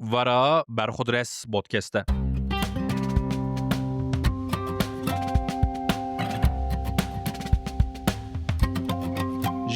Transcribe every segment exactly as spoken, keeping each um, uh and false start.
Vara Berxudres Podcast e.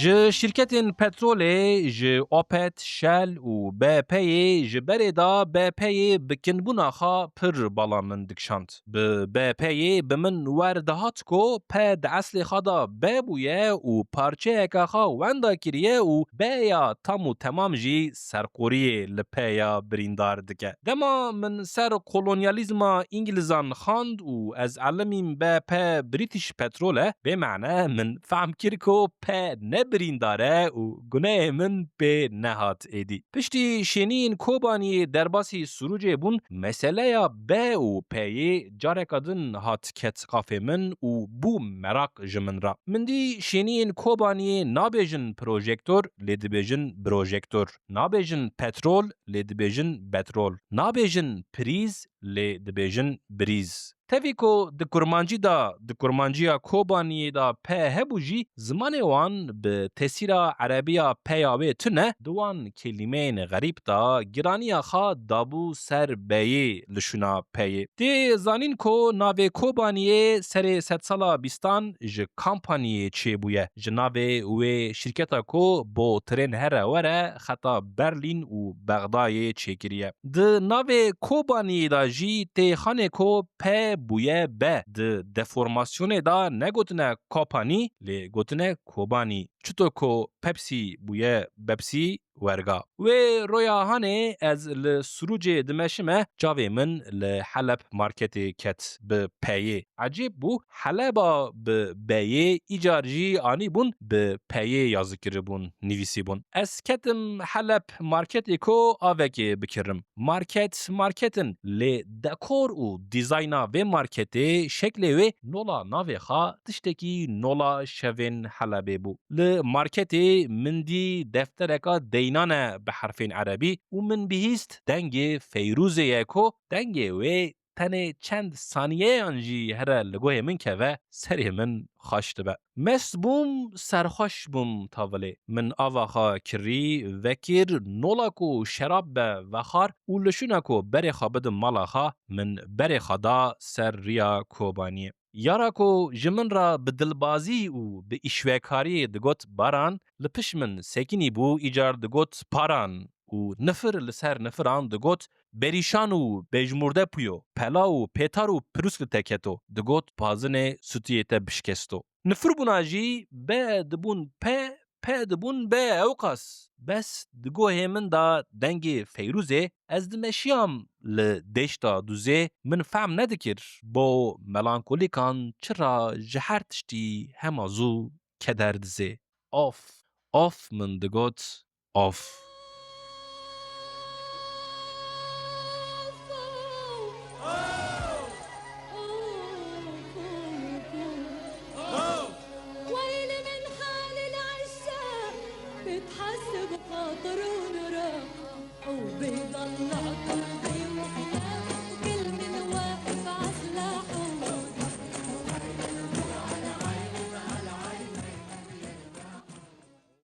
Ji şîrketên petrolê, ji OPEC, Shell û BP'yê ji berê de BP'yê bi kinbûna xwe pir bala min dikişand. Bi BP'yê bi min wer dihat ku P di eslê xwe de B bûye û parçeyeke xwe wenda kiriye û B ya tam û temam jî serqoriyê li P ya birîndar dike. Dema min ser kolonyalîzma Îngilizan xwend û ez elimîm B P British Petrol e, bê mane min fehm kir ku P ne birîndar e û gunehê min pê nehat êdî. Piştî şêniyên Kobaniyê derbasî Sirûcê bûn, meseleya B û P'yê careka din hat ket qafê min û bû meraq ji min re. Min dî şêniyên Kobaniyê nabêjin projektor, lê dibêjin brojektor. Nabêjin petrol, lê dibêjin betrol. Nabêjin prîz, lê dibêjin brîz. Tevî ku di kurmancî de, di kurmanciya Kobaniyê de P hebû jî, zimanê wan bi tesîra erebiya P ya wê tune, di wan kelîmeyên xerîb de giraniya xwe dabû ser B'yê li şûna P'yê. Tê zanîn ku navê Kobaniyê serê sedsala bîstan ji kampaniyê çêbûye, ji navê wê şîrketa ku bo tren here were xeta Berlîn û Bexdayê çêkiriye. Di navê Kobaniyê de jî tê xanê ku P bûye B. Di deformasyonê de negotine Kopanî, lê gotine Kobanî. Çito ku Pepsi bûye Bepsi, werga. Wê roya hanê ez li Sirûcê dimeşime, çavê min li Heleb marketê ket bi P'yê. Ecêb bû, Heleba bi B'yê îcar jî anîbûn, bi P'yê yazikiribûn, nivîsîbûn. Ez ketim Heleb marketê ku avekê bikirim. Market market in, lê dekor û dîzayna vê marketê, şeklê wê nola navê xwe tiştekî nola şevên Helebê bû. Li marketê min dî deftereka deynan e bi herfên erebî û min bihîst dengê Feyrûzê ye ku dengê wê tenê çend saniyeyan jî here li guhê min keve, serê min xweş dibe. Mest bûm, serxweş bûm tavilê. Min ava xwe kirî, vekir, nola ku şerab be vexwar û li şûna ku berê xwe bidim mala xwe, min berê xwe da ser riya Kobaniyê. Yara ku ji min re bi dilbazî û bi îşvekariyê digot Baran, li pişt min sekinî bû, îcar digot Paran û nifir li ser nifiran digot Berîşan û bejmûrde puyo, pela û pêtar û pirûsk li te keto, digot pazinê sûtiyê te bişkesto. Nifir bûna jî be dibûn pe, pe dibûn be ewqas. Bes di guhê min de dengê Feyrûzê, ez dimeşiyam li deşta dûzê, min fehm nedikir bo melankolîkan çira ji her tiştî hema zû keder dizê. Of, of min digot, of.